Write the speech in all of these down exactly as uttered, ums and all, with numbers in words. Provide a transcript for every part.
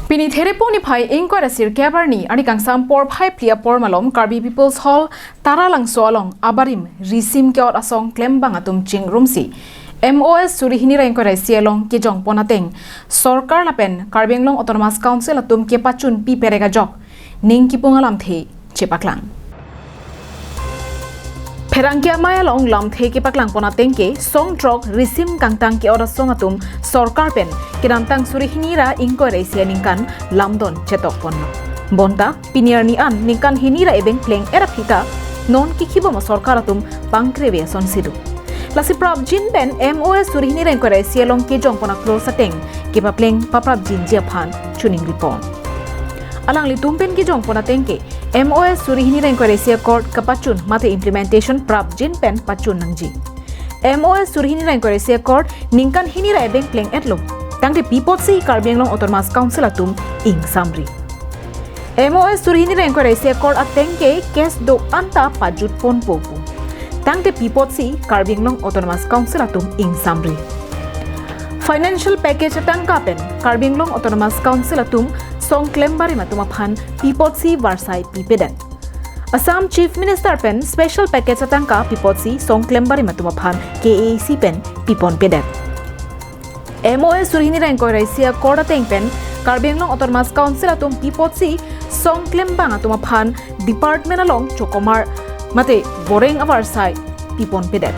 Pini Therepo niphai ingkoi ra sirkep arni arni kangsam porphai phli apor malom Karbi People's Hall Taralangso along abarim risim ke-ot asong klembang atum chingrumsi M O S suri hini ra ingkoi ra isi along kejongpon ateng sorkar lapen Karbi Anglong Autonomous Council atum kepachunpi perek ajok ning kipung alamthe chepaklang. Pherangke amei along lamthe kepaklangpon ateng ke song throk risim kangtang ke-ot asong atum sorkar pen kedamtang suri hini ra ingkoi ra isi aningkan lamdon chetokponlo. Bonta pini arni an ningkan hini ra ebeng pleng-et aphi ta non kikhibom asorkar atum pangkreve asonsi do. Lasi prapjin pen M O S suri hini ra ingkoi ra isi along kejongpon a-clause ateng kepapleng paprapjinji aphan choningripon. Alanglitum pen kejongpon ateng ke M O S suri hini ra ingkoi ra isi accord kapachun mate implementation prapjin pen pachun nangji. M O S suri hini ra ingkoi ra isi accord ningkan hini ra ebeng pleng-etlo. Tangte pi apotsi Karbi Anglong Autonomous Council atum ingsamri. M O S suri hini ra ingkoi ra isi accord ateng ke case do-an ta pajutponpo pu. Tangte pi apotsi Karbi Anglong Autonomous Council atum ingsamri. Financial package atangka pen Karbi Anglong Autonomous Council atum song klem barim atum aphan pi apotsi varsai pipedet. Assam Chief Minister pen special package atangka pi apotsi song klem barim atum aphan K A A C pen piponpedet. M O S suri hini ra ingkoi ra isi accord ateng pen Karbi Anglong Autonomous Council atum pi apotsi song klembang atum aphan department along chokomar mate boreng avarsai piponpedet.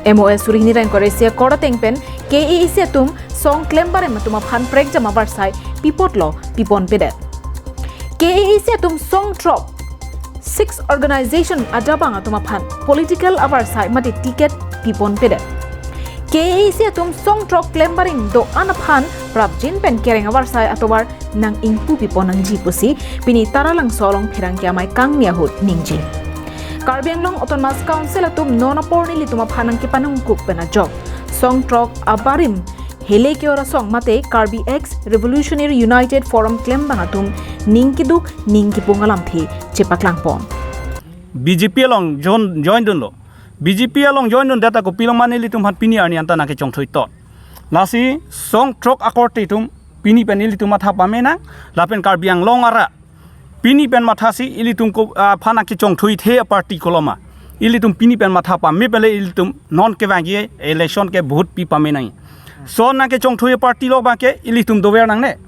M O S suri hini ra ingkoi ra isi accord ateng pen K A A C atum song klem barim atum aphan prekjam avarsai pi apotlo piponpedet. K A A C atum song throk six organization adabang atum aphan political avarsai mate ticket piponpedet. K A A C atum song throk klem barim do-an aphan prapjin pen kereng avarsai atovar nang ingpu pipon nangji pusi pini Taralangso along pherangke amei kangni ahut ningje. Karbi Anglong Autonomous Council atum non apor nelitum aphan nangkepanungkuk pen ajok song throk abarim hele ke-ot asong mate Karbi Ex Revolutionary United Forum klembang atum ning keduk ning kipung alamthe chepaklangpon. B J P along join, join dunlo. B J P along join dundet ako pilong mane ilitum aphan pini arni anta nangkechongthui tot. Lasi song throk akorte atum pini pen ilitum matha pame nang lapen Karbi Anglong arat pini pen mathasi ilitum ko, ah, aphan nangkechongthuithe party koloma. Ilitum pini pen matha pame pele ilitum non kevangji election ke vote pi pame nang. Lason nangkechongthui party lo abang ke ilitum dover nangne.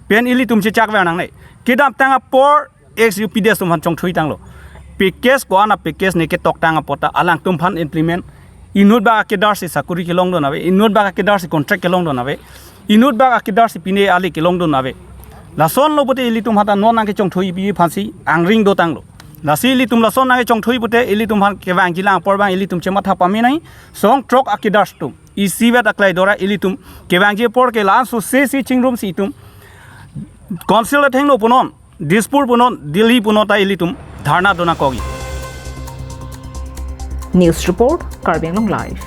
Pen ilitum chechakver nangne. Kedamtang apor ex U P D S atum aphan chongthuitanglo. Package ko-an a-package ne ketoktang apot ta alangtum aphan implement. Inut bak akedarsi sakuri kelongdun ave. Inut bak akedarsi contract kelongdun ave. Inut bak akedarsi pine ali kelongdun ave. Lasonlo pute ilitum aphan ta non nangkechongthui pi aphansi angring dotanglo. Lasi ilitum lason nangkechongthui pute ilitum aphan kevangjilang apor abang ilitum chematha pame nang. Song throk akedars atum isivet aklai dora ilitum kevangji apor ke la-anso sesi chingrumsi itum Council athengno punon, Dispur punon, Delhi punon ta ilitum dharna donangkokji. News report, Karbi Anglong Live.